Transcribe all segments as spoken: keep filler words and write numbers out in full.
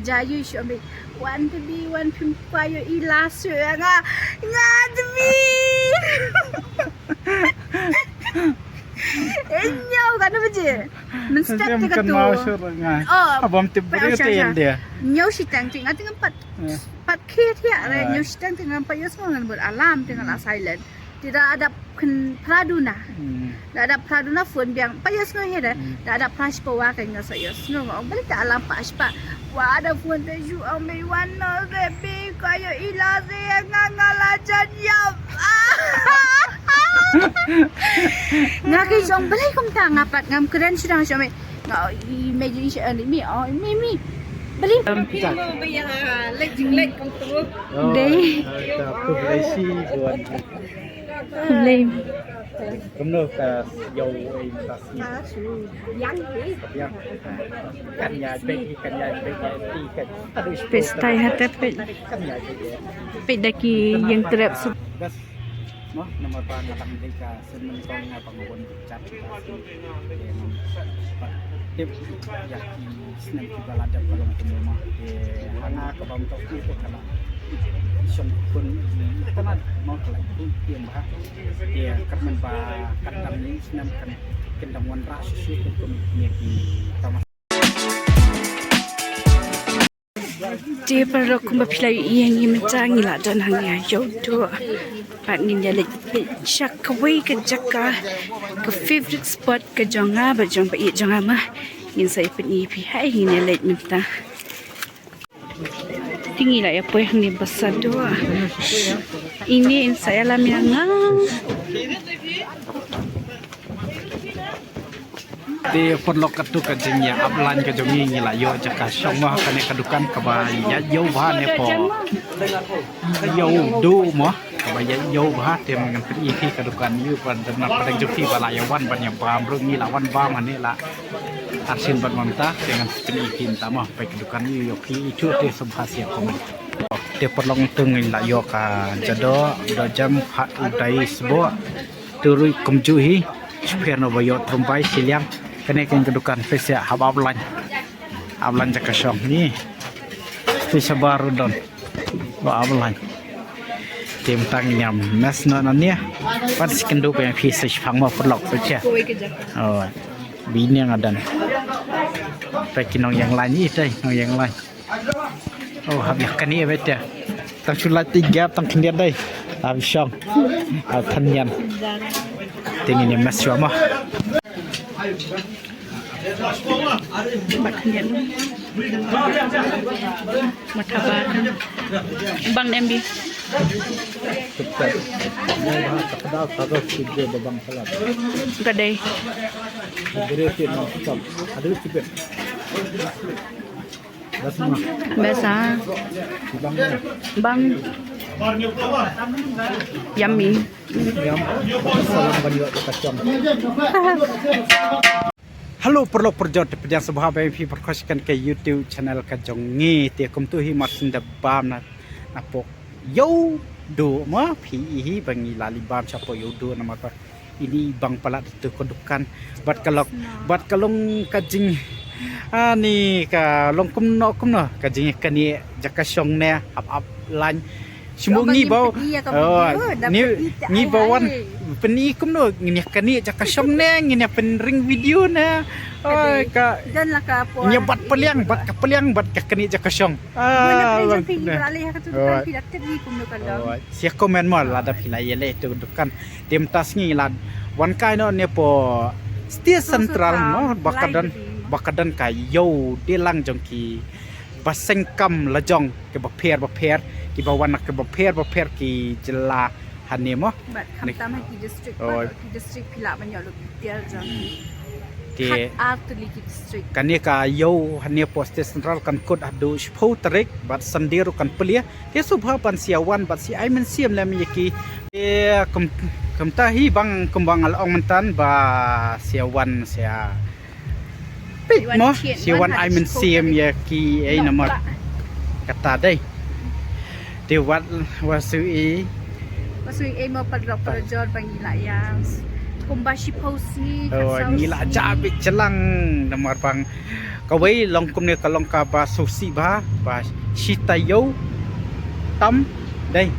Ja ïoh shu ambi. Wan te bi, wan phim kwah ïoh i la shu ïa nga. Nga te bi. Eh, ñiew ka na baje. Mynstep te ka tu. Oh, ah, bam te briew te ïa dia. Ñiew shiteng te nga te ngam pat. Pat khie thiah re, ñiew shiteng te ngam pat ïohsngew ngan bud alarm te nga la silent. Te da dap khyndai phra duna. Da dap phra duna phone biang. Pat ïohsngew hi re. Da dap phra shiphew wa ka nga sa ïohsngew nga ong balei te alarm pat shiphew. Wa da phone te shu ong mei wan no re bi ka ïoh i la re nga nga la jan ïap. Nga ki jong balei kumta nga pat ngam kren shu dang shu mei. Nga ong i mei ju i shu ong i mi ong i mi mi. Balei. Lek lek kum tu. Dei. Ka privacy buat. Lem. Kumno ka ïoh ai ka sih. Yang ni. Yang. Kan ïa bek kan ïa bek ïa ti kan. Aduh. Pes tai hate pet. Kan ïa bek. Pet da ki ïeng trep su. Bas. Mo, namar ba nga dang dei ka sien nyngkong nga ba nga wan bichat ka sien. Te ngam pat tip ïa ki snem kiba la dep ka long kumno mo. Te ha nga kaba ym tok ki te ka la shong khun itynnad mo ka la khun ktien bha. Te kyrmen ba katba dang ïing snem kan kin dang wanrah shuh shuh kum kum ïa ki tama. Te paralok kumba phi la ïohi mynta ngi la don hangne ha Ïewduh. Bad ngin ïa leit peit sha kawei ka jaka ka favorite spot ka jong nga bad jong ba ïeit jong nga ma. Ngin sa ïa pyni ïa phi, hai ngin ïa leit mynta. Te ngi la ïa poi hangne ba saduh. Ine in sa ïalam ïa nga. Te paralok katu ka jingïa ap lain ka jong ngi, ngi la ïoh jaka shong mo ha kane ka dukan kaba ïaid ïew bha ne po. Ïewduh mo kaba ïaid ïew bha te ngan pyni ïa phi ka dukan ïew ba dang na pdeng jong phi ba la ïa wan ban ïa bam ruh ngi la wan bam hangne la. Arsien bad mynta te ngan pyni ïa phi mynta mo peit ka dukan ïew ïa phi itu te sngewbha sa comment. Te paralok ngi la ïoh ka jadoh, dohjem, phad, u dai, sboh. Te ruh kumjuh hi. Shipher na ba ïoh tyrmbai shiliang. Kane kane ka dukan peit sha hap ap lain. Ap lain jaka shong ni. Te shabar ruh don. Ba ap lain. Te mynta ngin ïa mess noh nangne. Pat sa kynduh ba ïa phi sa shipang mo paralok peit sha. Oh. Bini nga don. Peit ki nongïalang ïa tai nongïalang. Oh, hap ïa kane beit te. Tang shu lait ti gap tang khyndiat dei. Hap shong. Hap than ïan. Te ngin ïa mess shuwa mo. Bat khyndiat. Mataba. Bang M B. Ka dei. Best, ah. Bang. Yummy. Hello paralok parajor, te pdiang sngewbha ba phi pyrkhat sha ka YouTube channel ka jong ngi. Te kumto hi mar shen da bam na, na pok Ïewduh mo, phi i hi ba ngi la leit bam sha pok Ïewduh namar ba ini i bang palat tu ka dukan bad ka long, bad ka long ka jing, ani ka long kumno kumno ka jing kane jaka shong ne ap ap lain. Shu mo ngi ba, ngi ba wan pyni kumno ngin ïa kane jaka shong ne ngin ïa pynring video ne. Oi ka ngi ïa bat pylliang bad ka pylliang bad ka kane jaka shong. Sa comment mo lada phi la ïaleh tu dukan. Te mynta sngi la wan kai noh ne po State Central mo ba ka don, ba ka don ka ïew dei lang jong ki ba seng kam la jong kiba pher ba pher, kiba wan na kiba pher ba pher ki jylla hangne mo. Bad khamtam ha ki district, bad ki district phi lah ban ïoh lut detail jong ki. Te kane ka ïew hangne po State Central kan kut haduh shiphew tarik bad Sunday ruh kan plie. Te sngewbha ban sa ïa wan bad sa ïa ai mynsiem lem ïa ki. Te kum, kumta hi bang kumba nga la ong mynta ba sa ïa wan sa ïa peit mo, sa ïa wan ai mynsiem ïa ki ei namar kata dei. Te wat wa shu i, wa shu i ei mo paralok parajor ba ngi la ïa Kumba shiphew sngi ka Oh, saw ngi la sngi. Ja bit jlang namar ba kawei long kumne ka long kaba sngewsih bha ba shi taïew tam dei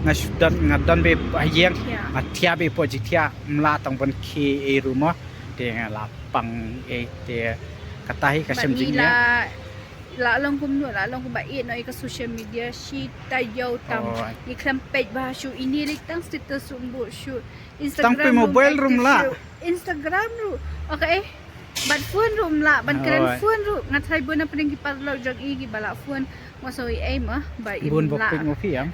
nga shu don nga don beit ha ïing. Thiah. Nga thiah beit hapoh jingthiah, ym lah tang ban khie ei ruh mo, te nga la pang ei te kata hi ka Bad shem ngi jingïa. la, la long kumno, la long kumba ïeh noh ïa ka social media shi taïew tam. Oh. Ngi khlem peit bha shuh, ine lei tang status ruh ym buh shuh. Tang peit mobile ruh ym lah. Instagram ruh. Okay. Bad phone ruh ym lah, ban kren Alright. Phone ruh. Nga tharai bun na pdeng ki paralok jong i kiba lah phone. Nga soi ei ma ba i Bun ym ba lah. Pik mo phi ang.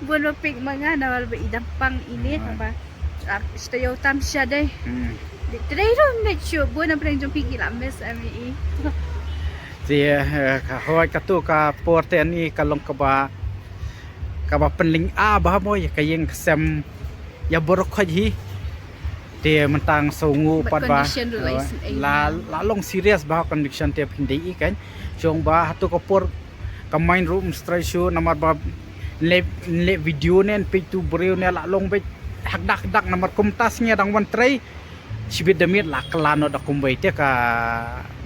Bun ba Pik ma nga namar ba i dang pang ine. Alright. Ba ah, shi taïew tam sha dei. Hmm. Dei trei ruh ym dei shuh, bun na pdeng jong phi ki la miss em i. Te eh, ka hoi katu ka por te ani ka long kaba kaba pynlynga bha mo ïa ka ïing ka sem ïa baroh khoit hi. Te mynta nga sngew Bad pat ba condition ruh la eh, isem ei. La la long serious bha condition te phin dei i kan. Jong ba hatu ka por ka main room straight show namar ba le le video ne peit tu briew ne la long beit hakdak hakdak namar kumta sngi dang wan trei. Shibit da miet la kylla noh da kumwei te ka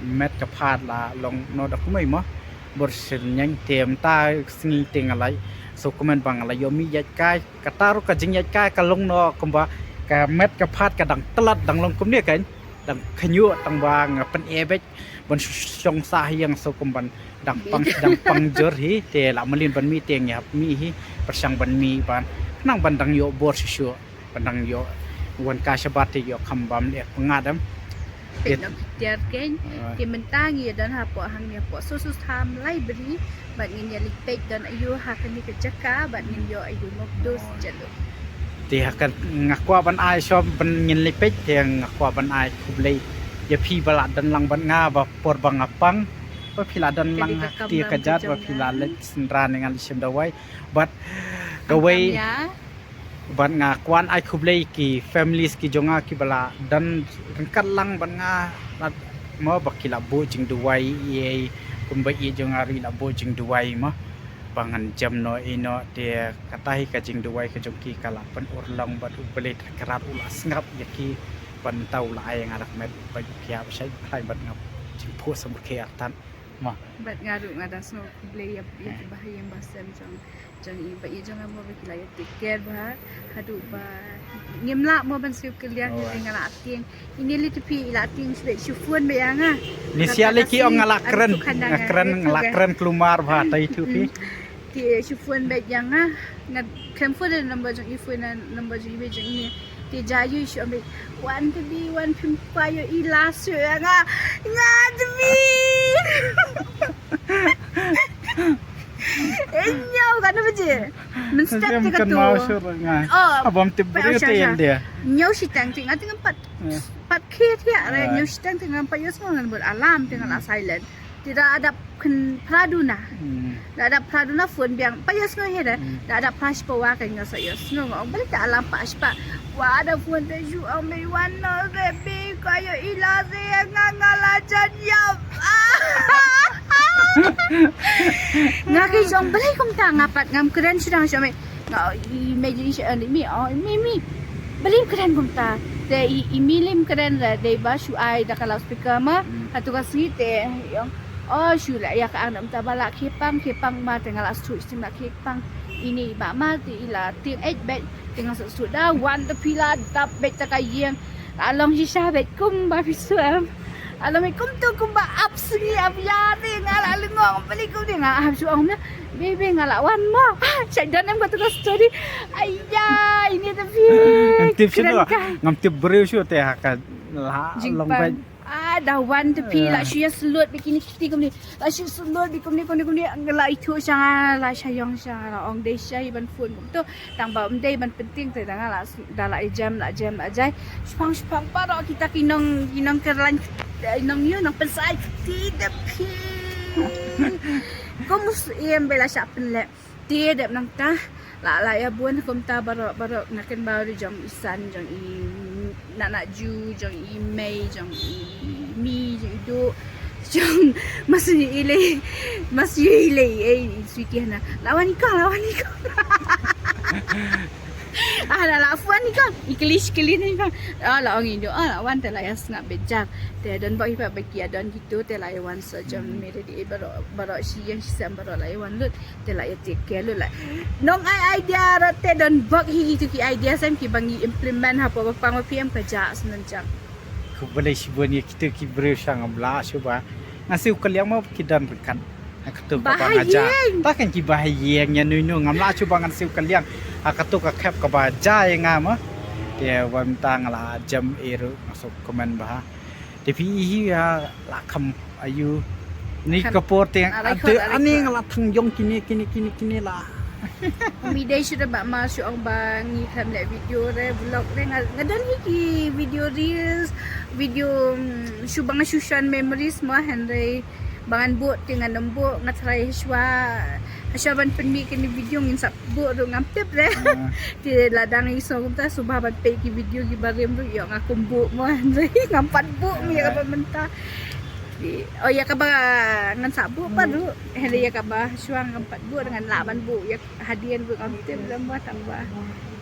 met ka phad la long noh da kumwei mo. Bor syrñiang te mynta sngi te nga la sngewkmen ba nga la ïoh mih ïaid kai. Kata ruh ka jingïaid kai ka long noh kumba ka met ka phad ka dang tlot dang long kumne kan. Dang khñiuh tang ba nga pyn-e beit ban shong sah ïa nga sngewkmen ban dang pang dang pang jur hi te la mlien ban mih te nga hap mih hi pyrshang ban mih ban nang ban dang ïoh bor shuh shuh. Ban dang ïoh wan kai shabar te ïoh kham bam leh pyngat em. Peit nang piter kein. Te mynta ngi ïa don hapoh hangne hapoh Soso Tham Library bad ngin ïa leit peit don aïu ha kane ka jaka bad ngin ïoh aïu mok dos jalo. Te ha ka nga kwah ban ai shop ban ngin leit peit te nga kwah ban ai khublei ïa phi ba la don lang bad nga ba por ba nga pang ba phi la don lang ha kti ka jat ba phi la leit synran nga leit shim dawai bad kawei. Bad nga kwah ai khublei ki families ki jong nga kiba la don ryngkat lang bad nga mo ba ki la buh jingduwai ïa kumba i jong nga ruh i la buh jingduwai mo ba ngan jem noh ïa noh te kata hi ka jingduwai ka jong ki ka la pynurlong bad U Blei Trai Kynrad u la sngap ïa ki bad mynta u la ai nga dak met bad u pia ba shai bad nga jingphuh samrkhie artat mo. Bad nga ruh nga dang sngew khublei ïa ki bahaïing bahasem jong jong i ba i jong nga mo ba ki la ïa take care bha haduh ba ngim lah mo ban siew kylliang ïa nga la tieng ine lei te phi i la tieng shu phone ba ïa nga. Ni sia lei ki ong nga la kren nga kren nga la kren klumar bha tai tu phi. Ki shu phone ba ïa nga nga khlem phone da number jong i phone na number jong i ba jong i. Te ja ïu shu ambe wan te bi wan phim pa ïoh i la shu ïa nga nga te bi. Eh, ñiew ka na baje. Mynstep te ka tu. Oh, abam te briew te ïa dia. Ñiew shiteng te nga te ngam pat. Pat khie thiah re ñiew shiteng te ngam pat ïohsngew ngan bud alarm te nga la silent. Te da adap kyn phra duna. Da adap phra duna phone biang pa ïohsngew hi re. Da adap phra shiphew wa ka nga sa ïohsngew nga ong balik te alarm pa shiphew wa da phone te ju ong mei wan no re be ka ïoh i la re nga nga la jan ïap. Nga ki jong balei kumta nga pat ngam kren shu dang shu mei. Nga i mei ji shu ani mi oh mi mi. Balei kren kumta. Te i mi lim kren re dei ba shu ai da ka loudspeaker ma. Hatu ka sngi te ong oh shu la ïa ka ang namta ba la khie pang khie pang ma te nga la shu stim la khie pang. Ini ba ma te i la tieng eit beit te nga shu da wan te phi la dap beit ta ka ïing. La long shisha beit kum ba phi suam. Alam kum tu kum ba ap sngi ap ïa te nga la lengong balik kum te nga ap shu ong na. Baby nga la wan mo. Shai don em ka tu ka story. Aiya ini te phi. Ngam tip shu ngam tip briew shu te ha ka la long beit. Ah da wan te phi la shu ïa slut bikini kiti kum ni. La shu sumdor di kumni kumni kumni la ithuh sha nga la shah ïong sha nga la ong dei shah ban phone kumto tang ba ym dei ban pyntieng te da nga la da la jem la jem la jai shpang shpang baroh kita ki nong ki nong kerlan nong ïu nong pynsai ti da phi. Kum mus iem be la shah pynleh. Te dep nangta la la ïa bun kumta baroh baroh nga kynmaw ri jong i San jong i Nana Ju jong i Mei jong i Mi jong i Du jong Mas Yu i Lei Mas Yu i Lei ei sweetie na lawan i ka lawan i ka. Ah, la la phone ni kan. Ikli shikli ni kan. Ah, la ong indo. Ah, la wan te la ïa sngap beit jar. Te don bok hi ba ki ïa don kito te la ïa wan sa jam mere di baroh baroh shi ïa shi sem baroh la ïa wan lut. Te la ïa take care lut la. Nong ai idea rot te don bok hi kito ki idea sem ki ba ngi implement hapoh ba pang ba piem ka ja snem jam. Khublei shibun ïa kito ki briew sha ngam lah shuh ba. Nga siew ka liang ma ki don ryngkat. Ha kato ka ba nga ja. Ba ha ïing. Ta kan ki ba ha ïing ïa nui nui ngam lah shuh ba ngan siew ka liang. Ha kato ka khep ka ba ja ïa nga ma. Te wan ta nga la jam eru nga suk comment ba ha. Te phi hi ha la kham ayu. Ni ka por te ate ani nga la thang jong kine kine kine kine la. Mi dei shu da ba ma shu ong ba ngi khlem leh video re vlog re nga nga don hi ki video reels video mm, shu ba nga shu shan memories ma hynrei ba ngan buh te ngan ym buh nga try hashwa hashwa ban pynmih kine video ngin sa buh ruh ngam tip re. Te la dang i song kumta shu ba ban peit ki video ki barim ruh ïoh nga kum buh ma hynrei ngam pat buh mi ka ba mynta. Ïa kaba ngan sa buh pat ruh hynrei ïa kaba shuwa ngam pat buh ngan lah ban buh ïa hadien ruh ngam tip lem ba tang ba.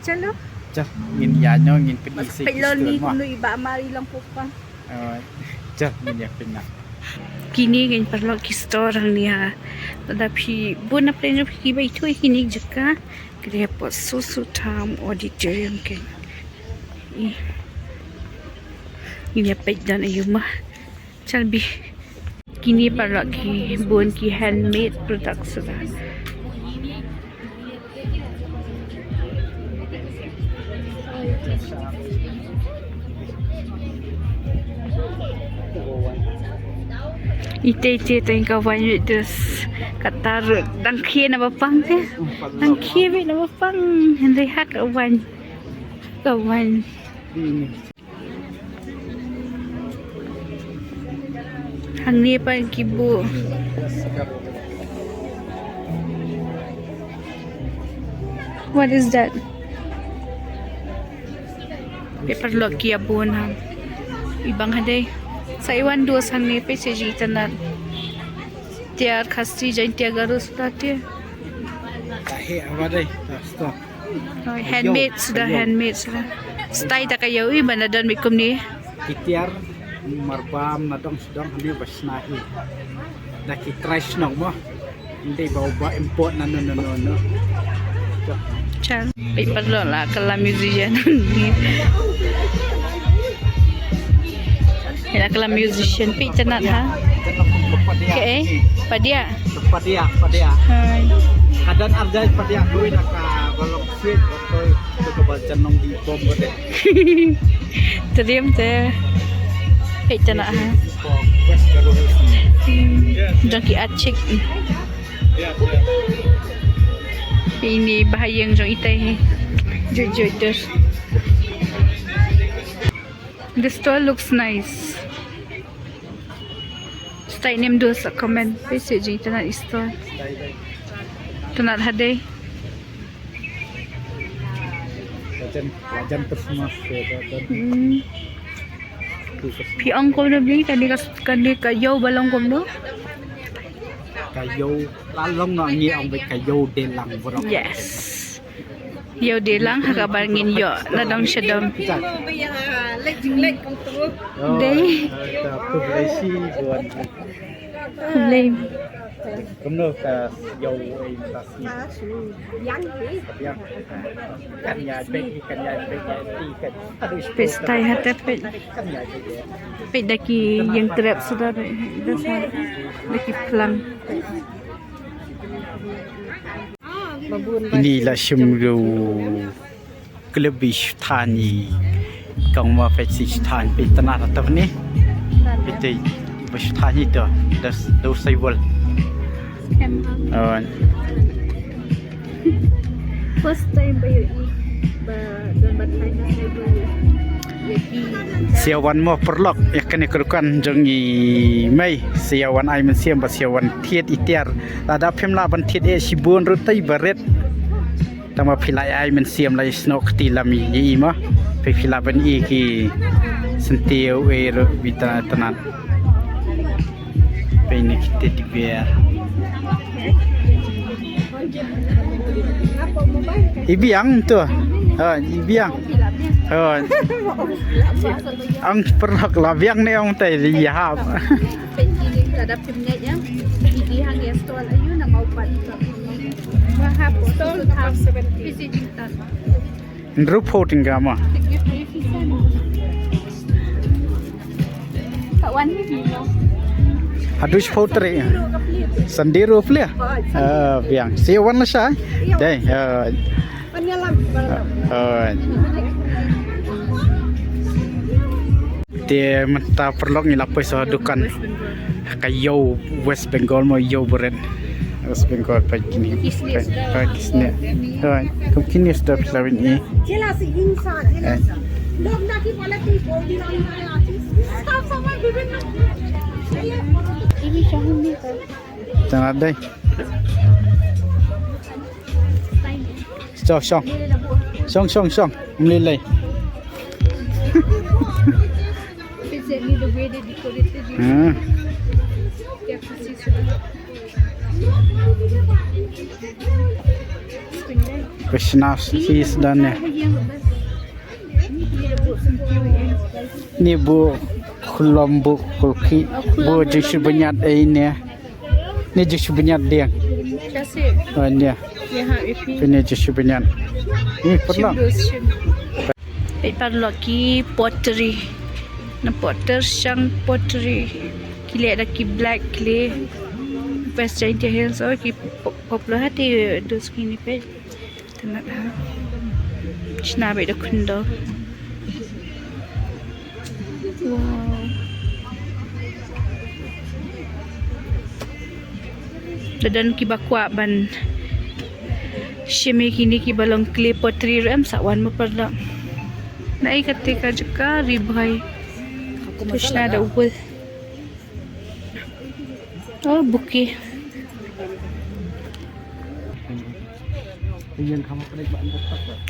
Chalo. Chal ngin ïa nyo ngin pynisi. Peit lon ni kumno i ba ma i long pukpang. Chal ngin ïa pynna. Kini ngin paralok ki store hangne ha. Lada phi bun na pren ruh phi ba itu kini jaka. Kini hapoh Soso Town Auditorium kini. Ngin ïa peit don ayu ma. Chalbi. Kini paralok ki bun ki handmade products da. Ite ite tang ka wine wit dus katar dang khie na ba pang te. Dang khie wit na ba pang. Hynrei ha ka wine. Ka wine. Hangne pat ki buh. What is that? Paper lock ki ïa bun ha. I bang hadei. Sa i wan dos hangne peit shi jingïatanad. Tiar Khasi Jaintia Garo suda tiar. Tahe awadai. Stop. Handmade suda, handmade suda. Style ta ka ïohi ba na don bad kumne. Ki tiar marbam na dong sdang hangne ba shna hi. Da ki trai shnong mo. Ndei ba ba import na no no no no. Chal. Peit paralok la ka la musician. Ila ka la musician peit itynnad ha. Ke eh padia. Padia, padia. Hai. Ka don arjai padia duh na ka balong sweet bakoi tu ka balchan nong di bom bade. Trim te. Peit itynnad ha. Jong ki achik. Ini bahayeng jong itai. Jujur. The store looks nice. Stai nem do sa comment. Pese jing tanah store. Tanah hadai. Lajan, lajan Christmas ya, lajan. Hmm. Phi ong kumno bli kane ka, kane ka ïew ba long kumno? Ka ïew la long no ngi ong bad ka ïew de lang bro. Yes. Ïew de lang ha kaba ngin ïoh na dong sha dong. Dei. Lem. Kumno ka ïew ei ta si. Yang. Kan ïa bek kan ïa bek ti kan. Pes tai ha te pet. Kan ïa bek. Pet da ki ïeng trep suda da sa da ki plang. Ini la shim ru. Klub bi shu than i kong ma peit si shu than peit tana ta ni. Peit te ba shu than i to das do sai wal. First time ba ïohi ba don ba than na sai wal. Sia wan mo paralok ïa kane ka dukan jong i mei sia wan ai mynsiem ba sia wan thied i tiar. Lada phim lah ban thied eh shibun ruh tai ba rit. Tang ba phi la ai mynsiem la i snoh kti lam i i ma. Phi phi la ban i ki syntiew e ro bita tanat. Phi ni ki teddy bear. I biang tu. Ha, i biang. Ha. Ang pernah la biang ne ong tai di hap. Hynriew phew tyngka ma. Haduh shiphew tarik. San hynriew phew. Ah, biang. Sa wan la sha. Dei. Ah. Ah. Te mynta paralok ngi la poi sha dukan. Ka ïew West Bengal mo, ïew barit. West Bengal pa kine. Pa kine. Kum kine step lawin i. Tang dei. Shong, shong. Shong, shong, shong. Mlilai. Hmm. Krishna, he is done. Ni bu khulom bu khulki bu jisu banyat ai ne. Ni jisu banyat dia. Kasih. Oh, ni. Ya, ha, ipi. Ni jisu banyat. Ni pernah. Shim, shim. Peit paralok ki pottery. Na potter shang pottery. Ki leh da ki black clay. West Jaintia Hills, oh, ki pop-, popular hati dos kini peit. Tynat ha. Shna beit da khyndew. Wow. Da don kiba kwah ban shim ïa kine kiba long clay pottery ruh em, sa wan ma paralok. Naei kata ka jaka ri bhai. To shna da u bul. Oh, bouquet.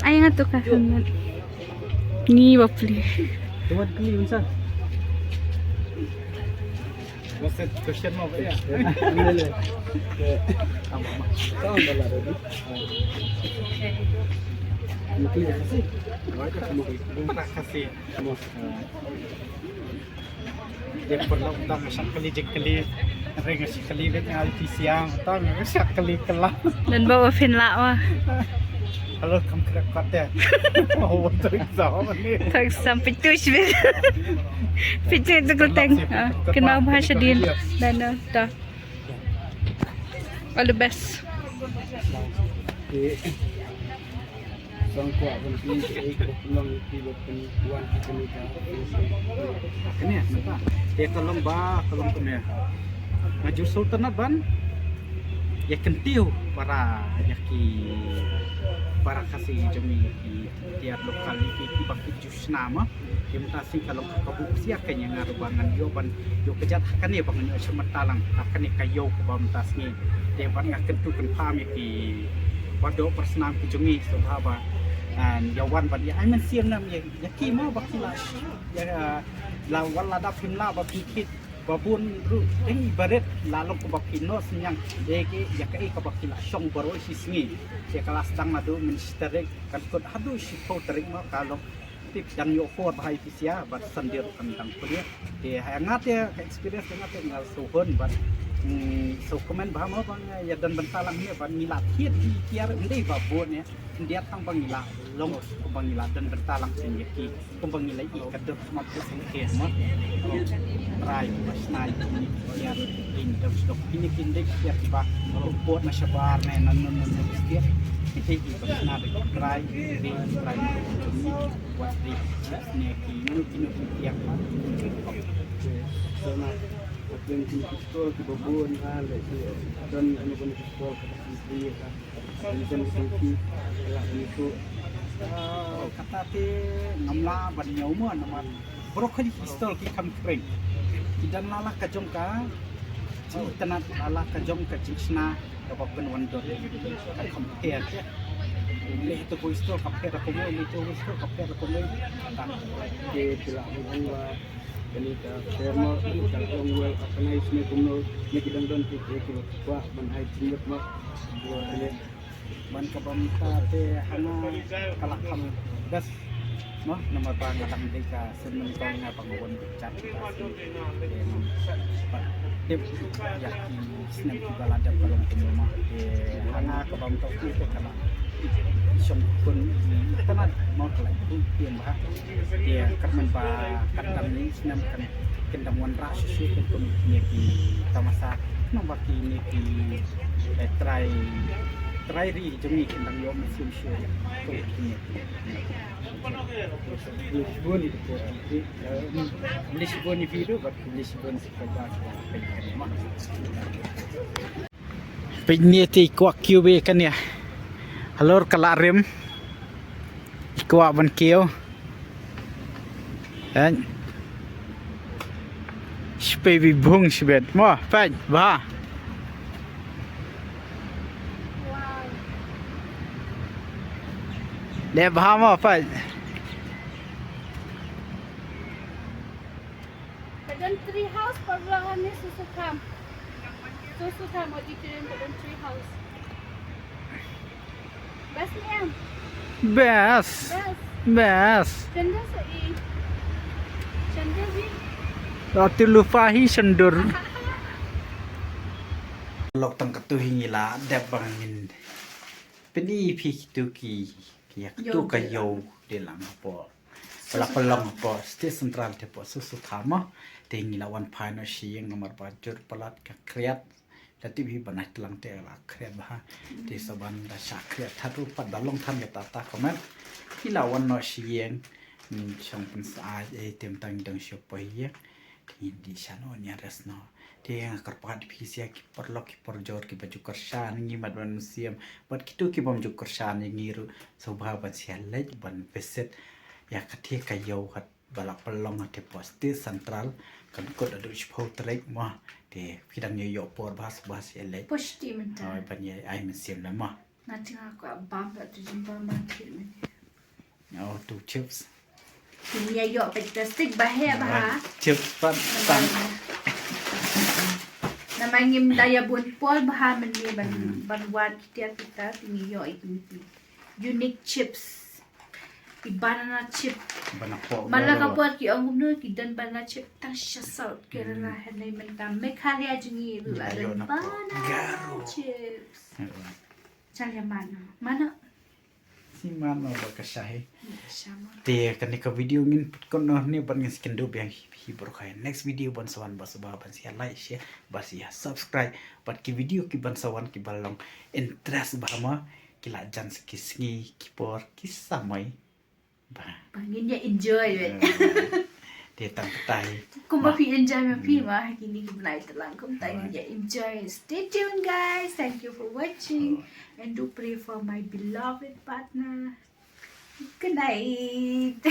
Ai nga tu ka hangat. Ni bapli. Tuan kli unsa. What's the question mo ba ya? Ama ama. Tahu dah lah ready. Kli kasih. Mana kasih? Mo. Dei paralok, tang nga shah kylli jingkylli. Ring nga shah kylli beit nga ïa phi sha, tang nga shah kylli kylla. Don ba phin lah wa. Hello, kam khreh kot te. Oh, tang sa ma ni. Tang sa pyntu shibit. Pyntu tu kylteng. Ah, kynmaw bha shadien. Dano, ta. All the best. Song kwah ban pynshai ka pynlong ïa ki ba pynwan ki kane ka. Kane mynta. Te ka long ba, ka long kumne. Nga ju sngewtynnat ban ïa kyntiew para ïa ki para Khasi jong ngi, ïa ki tiar lokal, ïa ki, ki ba ki ju shna ma. Te mynta shisien ka long ka kabu ksiar ka, ïa nga ruh ba ngan ïoh ban ïoh kjat ha kane ba ngan ïoh shim bynta lang ha kane ka ïew kaba mynta sngi. Te bad nga kyntu kynpham ïa ki para doh para snam ki jong ngi sngewbha ba, ah, ïa wan ban ïa ai mynsiem nam ïa, ïa ki mo ba ki la sh-, ïa la wan la dap phim lah ba phi kit ba bun ruh dang i barit la long kumba phi noh synñiang ïa ki, ïa kaei kaba ki la shong baroh shi sngi. Te ka la sdang naduh mynshitarik kan kut haduh shiphew tarik mo ka long. Te phi dang ïoh khubor bha ïa phi sha bad san hynriew kan dang plie. Te ha nga te ka experience nga te nga sngewhun bad, mm, sngewkmen bha mo ba nga ïa don bynta lang ne bad ngi la thied ïa ki tiar, ym dei ba bun ne. Ym dei tang ba ngi la long, kumba ngi la don bynta lang shen ïa ki, kumba ngi la ïoh ka dok ma phi sngewkhia mo. Trai ba shna ïa ki tiar, ïa ki dok sdok, kine ki dei ki tiar kiba long pot na shabar ne, nan nan nan nan ki tiar. Ki dei kiba shna da ki trai, ki trai. Wat dei ki chips ne ki, kino kino ki tiar. Sona, ap len ki stall kiba bun ha, le ki don ano bun ki stall kiba bun ha. Ap len ki la ni tu. Ah, kata te ngam lah ban ñiew mo namar baroh kawei ki stall ki kham kyrpang. Ki don la la ka jong ka jingitynnad, la la ka jong ka jingshna kaba pynwan don. Ka kham pher te. Leh to ko stall ka pher da kumno, leh to ko stall ka pher da kumno. Kata te ki la ni ba Kane ka pher mo, ka long well organized ne kumno, ne ki dang don ki, ki, ki kwah ban ai jingmut mo. Kane. Ban ka bam ta te hana ka la kham best. No, namar ba nga dang dei ka sien mynkong nga ba nga wan bit chat ka sien. Te ngam pat tip ïa ki snem kiba la dep ka long kumno ma. Te hana ka bam ta te ka la shong kun ka na ma ka la kun tien ba. Te ka man ba kan dang ni snem kan kan dang wanrah shuh shuh kan kum ne ki tamasa. Namar ba kine ki, eh, trai trai ri jong ngi kan dang ïoh mynsiem shuh ïa kum kine. Bun bun ïa ki, eh, bun ïa ki, bun ïa ki, bun ïa ki, bun ïa ki. Peit ne te i kwah kiew bha kane. Halor ka la rim. I kwah ban kiew. Peit. Shipei bi bung shibet. Mo, peit bha. Dep bha mo, peit. Ka don tree house, pat bla ne susu tham. Susu tham auditorium ka don tree house. Best em? Best. Best. Best. Chandra sa i. Chandra bi. Roti lupa hi sendur. Lok tang katu hi ngi la dep bang min. Pini phi kitu ki, ki ya kitu ka yo de lang po. Pala palong po State Central te po susu thama. Te ngi la wan phai no shi ïing namar ba jur palat ka khriat. Da tip hi ba nai tlang te la khriat bha. Te sa ban da sha khriat thatu pat da long than ka tata komet. Ki la wan no shi ïing. Ngi shong pynsa ai e tem tang dang shu po ïing. Te ngi di sha no nia res no. Te nga kyrpad phi sia ki paralok ki parajor kiba ju kyrshan ngi mad ban mynsiem. Bad kitu ki bym ju kyrshan ïa ngi ruh sngewbha ban sia leit ban visit ïa kata ka ïew kat ba la pynlong ha te po State Central. Kan kut haduh shiphew tarik mo. Te phi dang ïoh ïoh por bha sngewbha sia leit. Pushti mynta. Oi ban ïa ai mynsiem la mo. Nga thinga ko bam la tu jin bam ma thir mynne. Oh, tu chips. Ngi ïa ïoh plastic ba heh bha. Chips pat tang. Namar ngim da ïa bun por bha mynne ban, ban wad kita kita, te ngi ïoh ïa ki unique chips. Ki banana chip. Banana pop. Mala ka por ki ong kumno ki don banana chip tang sha South Kerala, hynrei mynta Meghalaya jong ngi ruh la don banana chips. Chang ïa mano. Mano. Si mano ba ka shahi. Te kane ka video ngin put kon noh ne ban ngin skin do biang hi hi bro khai. Next video ban sa wan ba sa ba ban sia like, share, ba sia subscribe. Bad ki video ki ban sa wan ki ba long interest ba ma ki la jan sa ki sngi ki por ki samai. Ba. Ba ngin ïa enjoy. Te tang tai. Kumba phi enjoy ma phi ma kini ki bnai tlang kumta ngin ïa enjoy. Stay tuned guys. Thank you for watching. And do pray for my beloved partner. Good night.